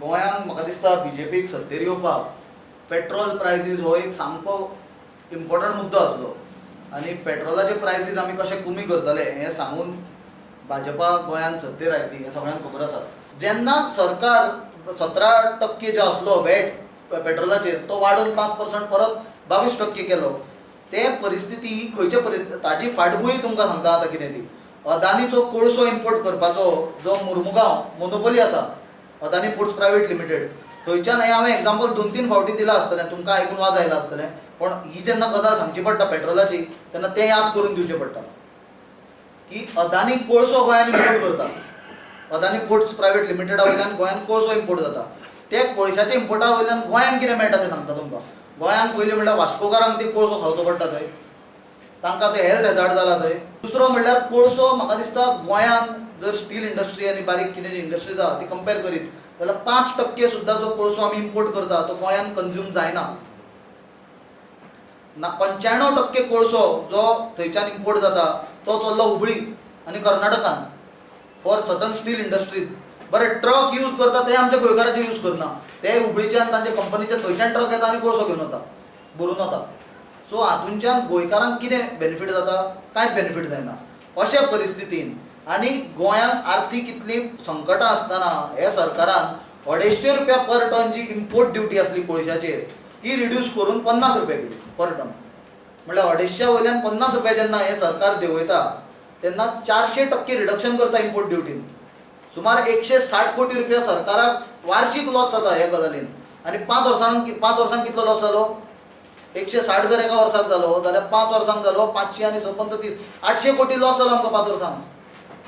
गोंयांत म्हाका दिसता बीजेपीक सत्तेर येवपाक पेट्रोल प्रायसीस हो एक सामको इम्पॉर्टंट मुद्दो आसलो आनी पेट्रोलाचे प्रायसीस आमी कशे कमी करतले हें सांगून भाजपा गोंयांत सत्तेर आयली हें सगळ्यांक खबर आसा. जेन्ना सरकार 17% जो आसलो वॅट पेट्रोलाचेर तो वाडोवन 5% परत 22% केलो, ते परिस्थिती ही खंयचे परिस्थिती ताजी फाटभूंय तुमकां सांगता आतां कितें ती. अदानीचो कोळसो इम्पोर्ट करपाचो जो मुर्मुगांव मोनोपोली आसा, अदानी पोर्ट्स प्रायवेट लिमिटेड, थंयच्यान हें हांवें एग्जाम्पल 2-3 फावटी दिलां आसतलें, तुमकां आयकून वाज आयला आसतलें, पूण ही जेन्ना गजाल सांगची पडटा पेट्रोलाची तेन्ना तें याद करून दिवचें पडटा की अदानी कोळसो गोंयांत इम्पोर्ट करता. अदानी पोर्ट्स प्रायवेट लिमिटेडा वयल्यान गोंयांत कोळसो इम्पोर्ट जाता. ते कोळशाच्या इम्पोर्टा वयल्यान गोंयांत कितें मेळटा तें सांगता तुमकां. गोंयांत पयलीं म्हणल्यार वास्कोकारांक ती कोळसो खावचो पडटा, थंय तांकां ते हेल्थ हॅजार्ड जाला थंय. दुसरो म्हणल्यार कोळसो म्हाका दिसता गोंयांत जर स्टील इंडस्ट्री आनी बारीक कितें इंडस्ट्रीज आहा ती कंपेर करीत जाल्यार 5% सुद्दां जो कोळसो आमी इम्पोर्ट करता तो गोंयांत कंज्यूम जायना ना. 95% कोळसो जो थंयच्यान इम्पोर्ट जाता तो चल्लो हुबळी आनी कर्नाटकान फॉर सर्टन स्टील इंडस्ट्रीज. बरें, ट्रक यूज करता ते आमच्या गोंयकाराचे यूज करना, ते हुबळीच्यान तांच्या कंपनीचे थंयच्यान ट्रक येता आनी कोळसो घेवन वता, भरून वता. सो हातूंच्यान गोंयकारांक कितें बेनिफीट जाता? कांयच बेनिफीट जायना. अशा परिस्थितीन आनी गोंयांक आर्थीक इतलीं संकटां आसतना हे सरकारान 250 रुपया पर टन जी इम्पोर्ट ड्युटी आसली कोळशाचेर ती रिड्यूस करून 50 रुपया केली पर टन. म्हणल्यार 250 वयल्यान 50 रुपया जेन्ना हें सरकार देंवयता तेन्ना 400% रिडक्शन करता इम्पोर्ट ड्युटीन. सुमार 160 कोटी रुपया सरकाराक वार्षीक लॉस जाता ह्या गजालीन. आनी 5 वर्सांक कितलो लॉस जालो? 160 जर एका वर्साक जालो जाल्यार 5 वर्सांक जालो 500 आनी 6 पंच 30, 800 कोटी लॉस जालो आमकां 5 वर्सांक.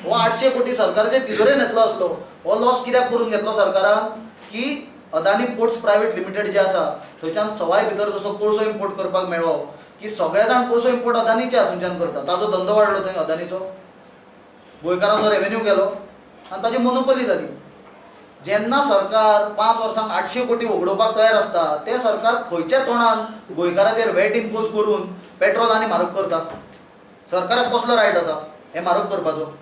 हो 800 कोटी सरकाराचे तिजोरेन येतलो आसलो. हो लॉस कित्याक करून घेतलो सरकारान की अदानी पोर्ट्स प्रायवेट लिमिटेड जे आसा थंयच्यान सवाय भितर जसो कोळसो इम्पोर्ट करपाक मेळ्ळो की सगळे जाण कोळसो इम्पोर्ट अदानीच्या हातूंच्यान करता. ताजो धंदो वाडलो थंय अदानीचो, गोंयकारांचो रेवेन्यू गेलो आनी ताजी मोनोपोली जाली. जेन्ना सरकार 5 वर्सांक 800 कोटी वगडोवपाक तयार आसता तें सरकार खंयच्या तोंडान गोंयकाराचेर वॅट इम्पोज करून पेट्रोल आनी म्हारग करता? सरकाराक कसलो रायट आसा हें म्हारग करपाचो?